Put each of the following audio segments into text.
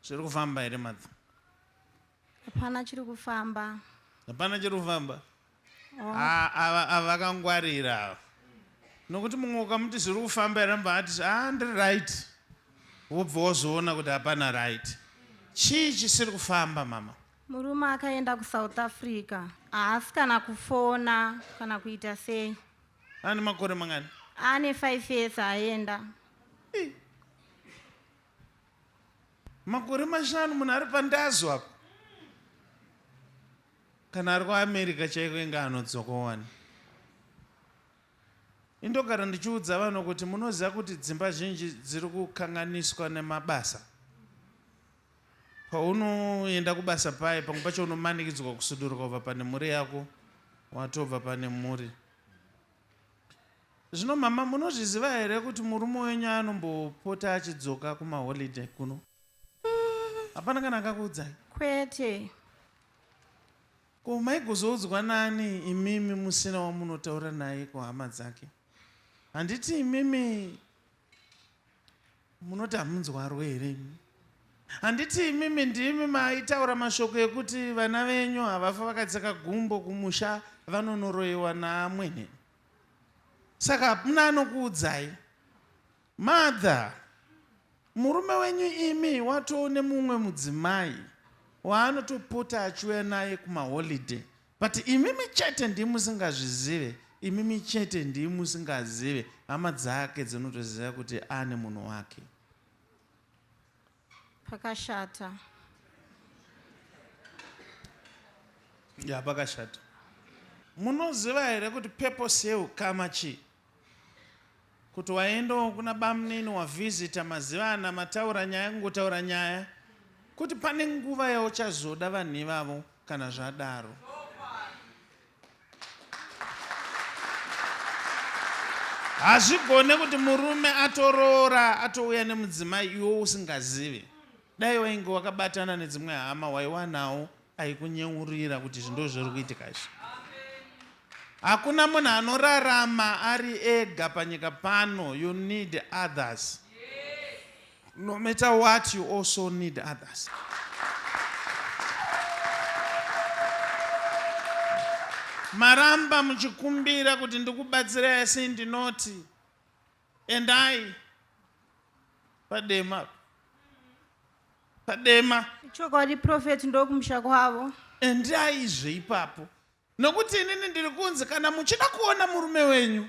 Zviri kufamba here mother? Hapana chiri kufamba. Hapana chiri kufamba. Oh. Ah, ava ava vakangwarira ava. Nokuti mumwe ukamuti zviri kufamba here anobva ati ah ndiri right. Wobva wazoona kuti hapana right. Chii chisiri kufamba mama? Murume akaenda kuSouth Africa. Haasi kana kufona kana kuita sei. Ane makore mangani? Ane 5 years aenda. Makore mashanu munhu ari pandazo apo. Kana ari kuAmerica chaiko inga anodzoka wani. Indogara ndichiudza vanhu kuti munoziva kuti dzimba zhinji dziri kukanganiswa nemabasa. Paunoenda kubasa paye pamwe pacho unomanikidzwa kusuduruka kubva pane mhuri yako watobva pane mhuri. Zvino mama munozviziva here kuti murume wenyu anombopota achidzoka kumaholiday kuno? Hapana kana akakuudzai? Kwete. Ko maigozoudzwa nani imimi musina wamunotaura naye kuhama dzake? Handiti imimi Munoti hamunzwarwo here imi? Handiti imimi ndimi maitaura mashoko ekuti vana venyu havafa vakatsika gumbo kumusha vanonoroiwa naamwene? Saka hamuna anokuudzai. Mother, murume wenyu imi watoo nemumwe mudzimai waanotopota achiuya naye kumaholiday But imimi chete ndimi musingazvizive, imimi chete ndimi musingazive, hama dzake dzinotoziva kuti ane munhu wake. Pakashata. Ya, pakashata. Munoziva here kuti purpose yeukama chii? Kuti waendawo kuna bamnini wavhizita mazivana mataura nyaya kungotaura nyaya kuti pane nguva yauchazoda vanhu ivavo kana zvadaro. Hazvigone kuti murume atoroora atouya nemudzimai iwe usingazive. Dai wainge wakabatana nedzimwe hama waiwanawo aikunyeurira kuti izvi ndozviri kuitika izvi. Hakuna munhu anorarama ari ega panyika pano. You need others. No matter what, you also need others. Maramba muchikumbira kuti ndikubatsirai asi ndinoti endai padema padema. Chokwadi prophet ndokumusha kwavo. Endaizve ipapo Nokuti inini ndiri kunzi kana muchida kuona murume wenyu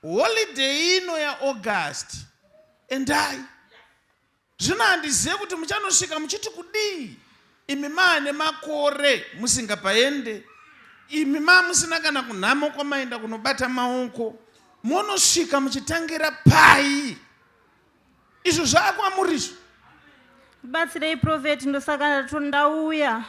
holiday ino yaAugust endai. Zvino handizive kuti muchanosvika muchiti kudii imi maane makore musingapaende, imi maa musina kana kunhamo kwamaenda kunobata maoko, monosvika muchitangira pai? Izvo zvaakwamuri izvo. Ndibatsirei prophet ndosaka ndauya.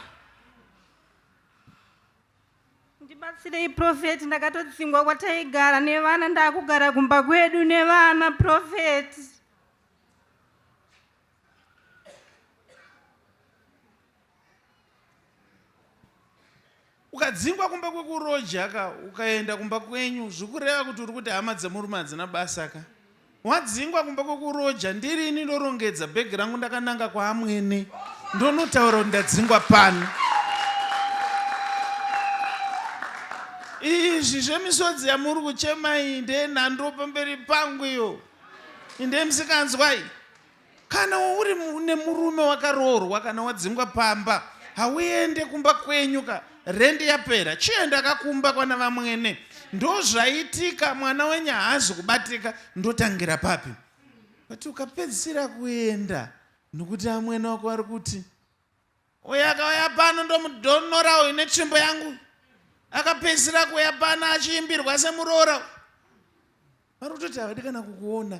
Ndibatsirei prophet, ndakatodzingwa kwataigara nevana, ndakugara kumba kwedu nevana prophet. Ukadzingwa kumba kwekuroja ka ukaenda kumba kwenyu zvikureva kuti uri kuti hama dzemurume hadzina basa ka. Wadzingwa kumba kwekuroja ndirini ndorongedza bhegi rangu ndakananga kwaamwene ndonotaura kuti ndadzingwa pano. Izvi zvemisodzi yamuri kuchema iyi ndeyenhando pamberi pangu iyo indemisikanzwa iyi. Kana uri nemurume wakaroorwa kana wadzingwa pamba hauende kumba kwenyu ka rendi yapera chienda ka kumba kwana vamwene ndozvaitika mwana wenyu haazi kubatika ndotangira papi but ukapedzisira kuenda nokuti amwene wako vari kuti uyo akauya pano ndomudhonora uyu netsvimbo yangu akapedzisira kuuya pano achiimbirwa semuroora vari kutoti havadi kana kukuona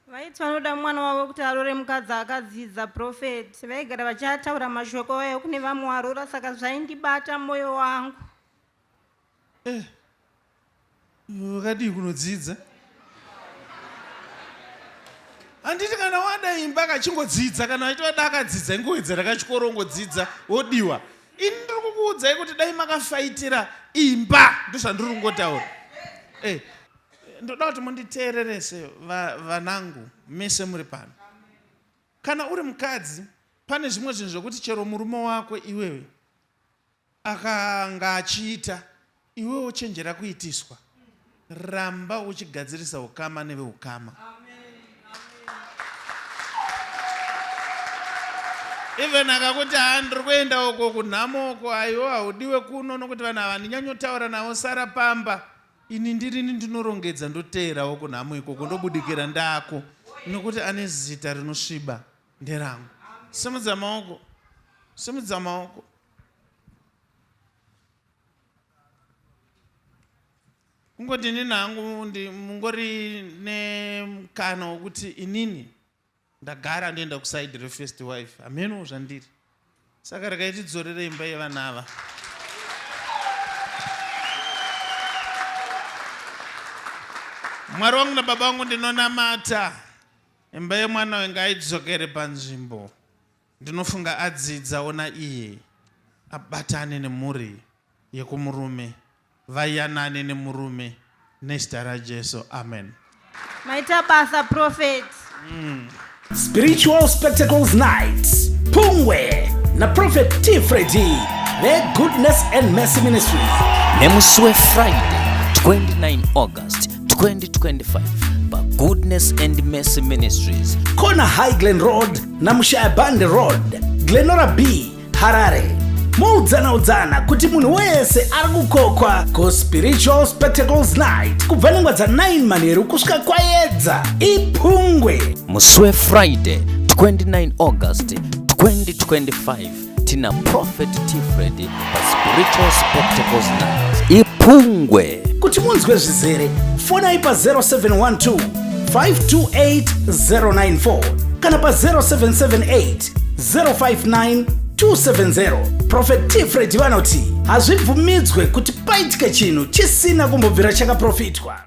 Vaiti vanoda mwana wavo kuti arore mukadzi akadzidza prophet vaigara vachiataura mashoko ayo kune vamwe varora saka zvaindibata moyo wangu. Eh, wakadii kunodzidza? Handiti kana wada imba kachingodzidza kana achiti wada akadzidza ingowedzera kachikoro ongodzidza wodiwa. Ini ndiri kukuudzai kuti dai makafaitira imba ndozvandiri kungotaura. Eh. Ndoda kuti munditeererese vanangu mese muri pano. Kana uri mukadzi, pane zvimwe zvinhu zvekuti chero murume wako iwewe akanga achiita, iwewe uchenjera kuitiswa. Ramba uchigadzirisa ukama neveukama. Even akakuti haa ndiri kuenda uko kunhamo uko, aiwa haudiwe kuno nokuti vanhu ava ndinyanyotaura navo, sara pamba. Ini ndirini ndinorongedza ndoteerawo kunhamo ikoko ndobudikira ndako nokuti ane zita rinosviba nderangu. Simudza maoko, simudza maoko. Kungoti inini hangu mungori nemukana wokuti inini Ndagara ndoenda kuside refirst wife hameno zvandiri saka regai tidzorere imba yevana ava. Mwari wangu nababa vangu ndinonamata imba yemwana uyu ngaidzokere panzvimbo. Ndinofunga adzidza ona iye abatane nemhuri yekumurume vayanane nemurume nezita raJesu amen. Maita basa prophet. Spiritual Spectacles Night Pungwe naProphet T Freddy veGoodness and Mercy Ministries. Nemusi weFriday 29 August 2025 paGoodness and Mercy Ministries. Corner High Glen Road naMushaya Bande Road, Glenora B, Harare. Moudzana udzana kuti munhu wese ari kukokwa kuSpiritual Spectacles Night kubva nenguva dza9 manheru kusvika kwayedza. Ipungwe. Musi weFriday 29 August 2025 tina Prophet T Freddy paSpiritual Spectacles Night. Ipungwe. Kuti munzwe zvizere, fonai pa 0712 528 094 kana pa 0778 059 270. Prophet T Freddy vanoti hazvibvumidzwe kuti paitike chinhu chisina kumbobvira chakaprofitwa.